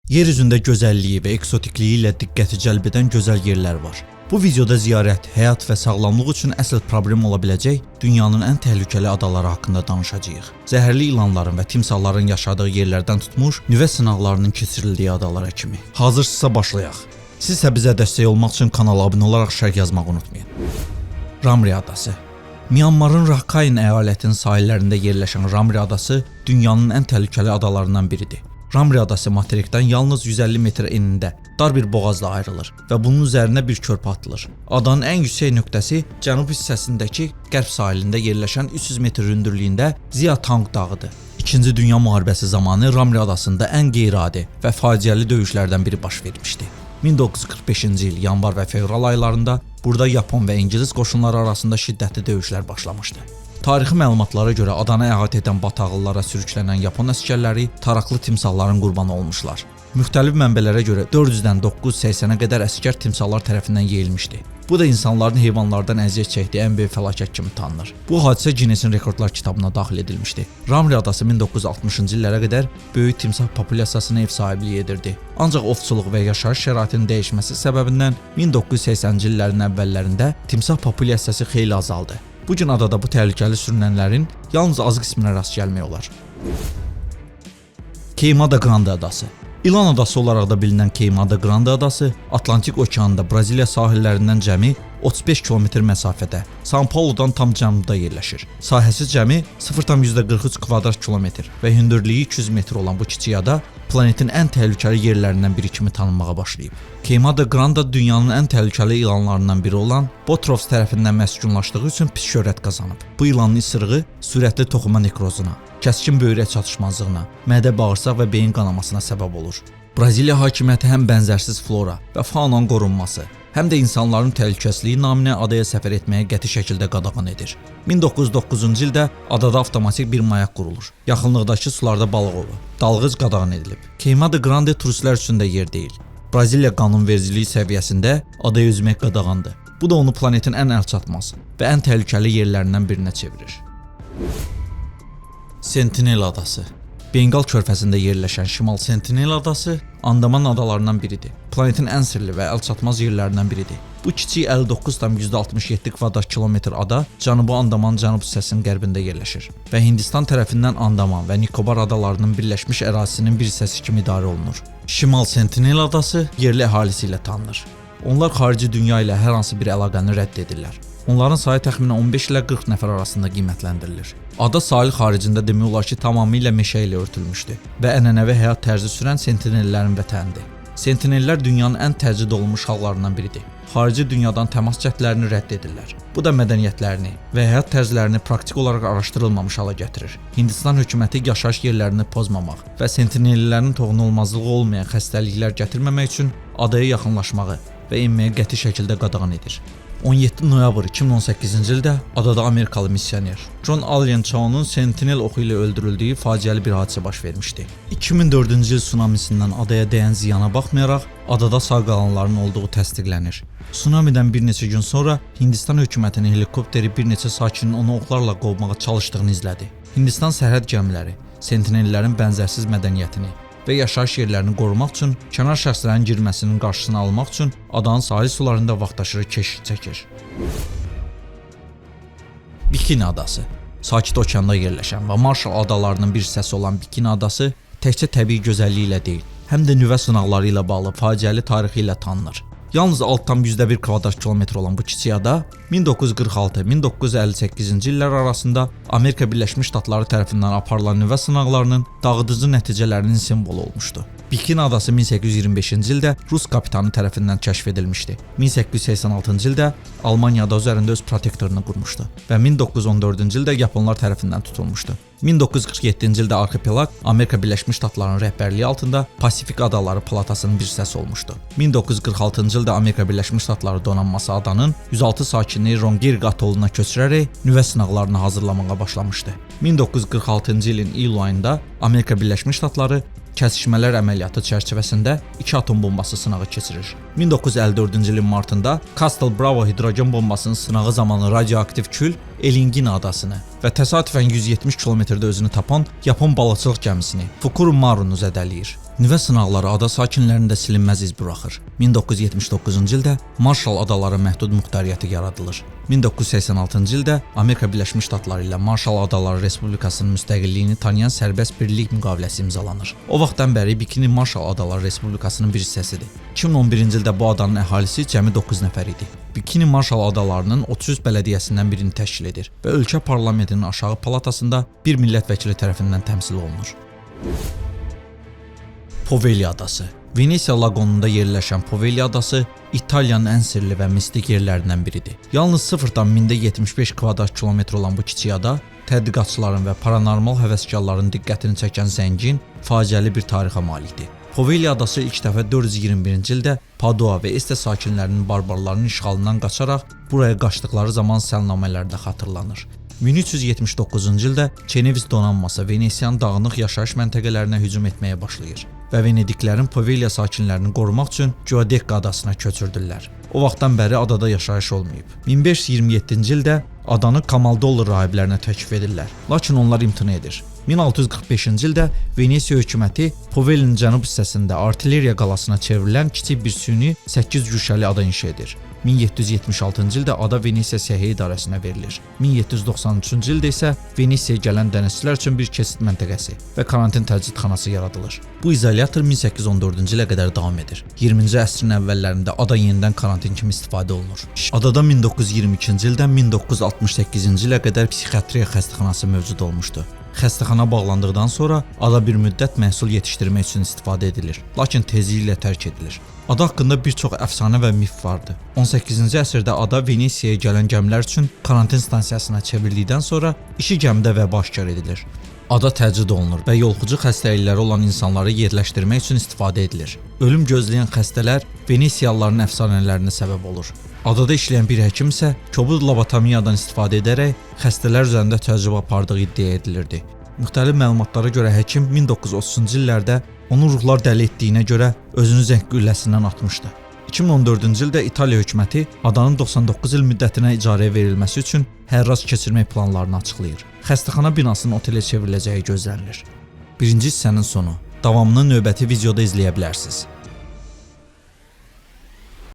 Yer üzündə gözəlliyi və eksotikliyi ilə diqqəti cəlb edən gözəl yerlər var. Bu videoda ziyarət, həyat və sağlamlıq üçün əsl problem ola biləcək dünyanın ən təhlükəli adaları haqqında danışacağıq. Zəhərli ilanların və timsahların yaşadığı yerlərdən tutmuş nüvə sınaqlarının keçirildiyi adalara kimi. Hazırsınızsa başlayaq. Siz isə bizə dəstək olmaq üçün kanala abunə olaraq şərh yazmağı unutmayın. Ramri adası. Myanmarın Rakhine əyalətinin sahillərində yerləşən Ramri adası dünyanın ən təhlükəli adalarından biridir. Ramri adası materikdən yalnız 150 metr enində dar bir boğazla ayrılır və bunun üzərinə bir körpü atılır. Adanın ən yüksək nöqtəsi cənub hissəsindəki qərb sahilində yerləşən 300 metr hündürlüyündə Ziatang dağıdır. İkinci Dünya müharibəsi zamanı Ramri adasında ən qeyri-adi və faciəli döyüşlərdən biri baş vermişdi. 1945-ci il yanvar və fevral aylarında burada Yapon və İngilis qoşunları arasında şiddətli döyüşlər başlamışdı. Tarixi məlumatlara görə adanı əhatə edən bataqlıqlara sürüklənən Yapon əsgərləri taraqlı timsahların qurbanı olmuşlar. Müxtəlif mənbələrə görə 400-dən 980-ə qədər əsgər timsahlar tərəfindən yeyilmişdi. Bu da insanların heyvanlardan əziyyət çəkdiyi ən böyük fəlakət kimi tanınır. Bu hadisə Ginnesin rekordlar kitabına daxil edilmişdi. Ramri adası 1960-cı illərə qədər böyük timsah populyasiyasına ev sahibliyi edirdi. Ancaq ovçuluq və yaşayış şəraitinin dəyişməsi səbəbindən 1980-ci illərin əvvəllərində timsah populyasiyası xeyli azaldı. Bu gün adada bu təhlükəli sürünənlərin yalnız az qisminə rast gəlmək olar. Queimada Grande adası. İlan adası olaraq da bilinən Queimada Grande adası Atlantik okeanında Braziliya sahillərindən cəmi 35 kilometr məsafədə, São Paulodan tam cənubda yerləşir. Sahəsi cəmi 0,43 kvadrat kilometr və hündürlüyü 200 metr olan bu kiçik ada planetin ən təhlükəli yerlərindən biri kimi tanınmağa başlayıb. Queimada Grande dünyanın ən təhlükəli ilanlarından biri olan Botrops tərəfindən məskunlaşdığı üçün pis şöhrət qazanıb. Bu ilanın isırığı sürətli toxuma nekrozuna, kəskin böyrək çatışmazlığına, mədə, bağırsaq və beyin qanamasına səbəb olur. Braziliya hakimiyyəti həm bənzərsiz flora və faunanın qorunması, həm də insanların təhlükəsizliyi naminə adaya səfər etməyə qəti şəkildə qadağan edir. 1909-cu ildə adada avtomatik bir mayak qurulur. Yaxınlıqdakı sularda balıq ovu, dalğıc qadağan edilib. Queimada Grande turistlər üçün də yer deyil. Braziliya qanunvericiliyi səviyyəsində adaya üzmək qadağandır. Bu da onu planetin ən əlçatmaz və ən təhlükəli yerlərindən birinə çevirir. Sentinel adası. Bengal körfəzində yerləşən Şimal Sentinel adası Andaman adalarından biridir. Planetin ən sirli və əlçatmaz yerlərindən biridir. Bu kiçik 59,67 kvadrat kilometr ada Cənubi Andaman cənub hissəsinin qərbində yerləşir və Hindistan tərəfindən Andaman və Nikobar adalarının birləşmiş ərazisinin bir hissəsi kimi idarə olunur. Şimal Sentinel adası yerli əhalisi ilə tanınır. Onlar xarici dünya ilə hər hansı bir əlaqəni rədd edirlər. Onların sayı təxminən 15 ilə 40 nəfər arasında qiymətləndirilir. Ada sahil xaricində demək olar ki, tamamilə meşə ilə örtülmüşdü və ənənəvi həyat tərzi sürən sentinellərin vətənidir. Sentinellər dünyanın ən təcrid olunmuş xalqlarından biridir. Xarici dünyadan təmas cəhdlərini rədd edirlər. Bu da mədəniyyətlərini və həyat tərzlərini praktik olaraq araşdırılmamış hala gətirir. Hindistan hökuməti yaşayış yerlərini pozmamaq və sentinellərin toxunulmazlığı olmayan xəstəliklər gətirməmək üçün adaya yaxınlaşmağı və enməyi qəti şəkildə qadağan edir. 17 noyabr 2018-ci ildə adada Amerikalı missioner John Allen Chau'nun Sentinel oxu ilə öldürüldüyü faciəli bir hadisə baş vermişdi. 2004-cü il tsunamisindən adaya dəyən ziyana baxmayaraq adada sağ qalanların olduğu təsdiqlənir. Tsunamidən bir neçə gün sonra Hindistan hökumətinin helikopteri bir neçə sakinin onu oxlarla qovmağa çalışdığını izlədi. Hindistan sərhəd gəmiləri Sentinellərin bənzərsiz mədəniyyətini və yaşayış yerlərini qorumaq üçün kənar şəxslərin girməsinin qarşısını almaq üçün adanın sahil sularında vaxtaşırı keşik çəkir. Bikini adası. Sakit okeanda yerləşən və Marşal adalarının bir hissəsi olan Bikini adası təkcə təbii gözəlliyi ilə deyil, həm də nüvə sınaqları ilə bağlı faciəli tarixi ilə tanınır. Yalnız 6,1 kvadrat kilometr olan bu kiçik ada 1946-1958-ci illər arasında Amerika Birləşmiş Ştatları tərəfindən aparılan nüvə sınaqlarının dağıdıcı nəticələrinin simvolu olmuşdu. Bikini adası 1825-ci ildə Rus kapitanı tərəfindən kəşf edilmişdi. 1886-cı ildə Almaniya ada üzərində öz protektorunu qurmuşdu və 1914-cü ildə yaponlar tərəfindən tutulmuşdu. 1947-ci ildə arxipelag Amerika Birləşmiş Ştatlarının rəhbərliyi altında Pasifik adaları palatasının bir hissəsi olmuşdu. 1946-cı ildə Amerika Birləşmiş Ştatları donanması adanın 106 sakinini Rongerik atoluna köçürərək nüvə sınaqlarını hazırlamağa başlamışdı. 1946-cı ilin iyul ayında Amerika Birləşmiş Ştatları kəsişmələr əməliyyatı çərçivəsində iki atom bombası sınağı keçirir. 1954-cü ilin martında Castle Bravo hidrogen bombasının sınağı zamanı radioaktiv kül Elingina adasını və təsadüfən 170 kilometrdə özünü tapan Yapon balıqçılıq gəmisini Fukuru Marunu zədələyir. Nüvə sınaqları ada sakinlərində silinməz iz buraxır. 1979-cu ildə Marşal Adaları məhdud muxtariyyəti yaradılır. 1986-cı ildə Amerika Birləşmiş Ştatları ilə Marşal Adaları Respublikasının müstəqilliyini tanıyan sərbəst birlik müqaviləsi imzalanır. O vaxtdan bəri Bikini Marşal Adaları Respublikasının bir hissəsidir. 2011-ci ildə bu adanın əhalisi cəmi 9 nəfər idi. Bikini Marşal Adalarının 33 bələdiyyəsindən birini təşkil edir və ölkə parlamentinin aşağı palatasında bir millət vəkili tərəfindən təmsil olunur. Poveglia adası. Venesiya laqonunda yerləşən Poveglia adası İtaliyanın ən sirli və mistik yerlərindən biridir. Yalnız 0,75 kvadrat kilometr olan bu kiçik ada tədqiqatçıların və paranormal həvəskarların diqqətini çəkən zəngin, faciəli bir tarixə malikdir. Poveglia adası ilk dəfə 421-ci ildə Padua və Este sakinlərinin barbarların işğalından qaçaraq buraya qaçdıqları zaman səlnamələrdə xatırlanır. 1379-cu ildə Ceneviz donanması Venesiyanın dağınıq yaşayış məntəqələrinə hücum etməyə başlayır və Venediklərin Poveglia sakinlərini qorumaq üçün Giudecca adasına köçürdürlər. O vaxtdan bəri adada yaşayış olmayıb. 1527-ci ildə adanı Kamaldollu rahiblərinə təklif edirlər, lakin onlar imtina edir. 1645-ci ildə Venesiya hökuməti Poveglinin cənub hissəsində artilleriya qalasına çevrilən kiçik bir süni 8 güşəli ada inşa edir. 1776-cı ildə ada Venesiya Səhiyyə İdarəsinə verilir. 1793-cü ildə isə Venesiyaya gələn dənizçilər üçün bir keçid məntəqəsi və karantin təcridxanası yaradılır. Bu izolyator 1814-cü ilə qədər davam edir. 20-ci əsrin əvvəllərində ada yenidən karantin kimi istifadə olunur. Adada 1922-ci ildən 1968-ci ilə qədər psixiatriya xəstəxanası mövcud olmuşdu. Xəstəxana bağlandıqdan sonra ada bir müddət məhsul yetişdirmək üçün istifadə edilir, lakin tezliklə tərk edilir. Ada haqqında bir çox əfsanə və mif vardı. 18-ci əsrdə ada Venesiyaya gələn gəmilər üçün karantin stansiyasına çevrildikdən sonra işi gəmidə vəba aşkar edilir. Ada təcrid olunur və yolxucu xəstəlikləri olan insanları yerləşdirmək üçün istifadə edilir. Ölüm gözləyən xəstələr Venesiyalıların əfsanələrinə səbəb olur. Adada işləyən bir həkim isə kobud lobotomiyadan istifadə edərək xəstələr üzərində təcrübə apardığı iddia edilirdi. Müxtəlif məlumatlara görə həkim 1930-cu illərdə onu ruhlar dəli etdiyinə görə özünü zəng qülləsindən atmışdı. 2014-cü ildə İtaliya hökuməti adanın 99 il müddətinə icarəyə verilməsi üçün hərrac keçirmək planlarını açıqlayır. Xəstəxana binasının otelə çevriləcəyi gözlənilir. Birinci hissənin sonu. Davamını növbəti videoda izləyə bilərsiniz.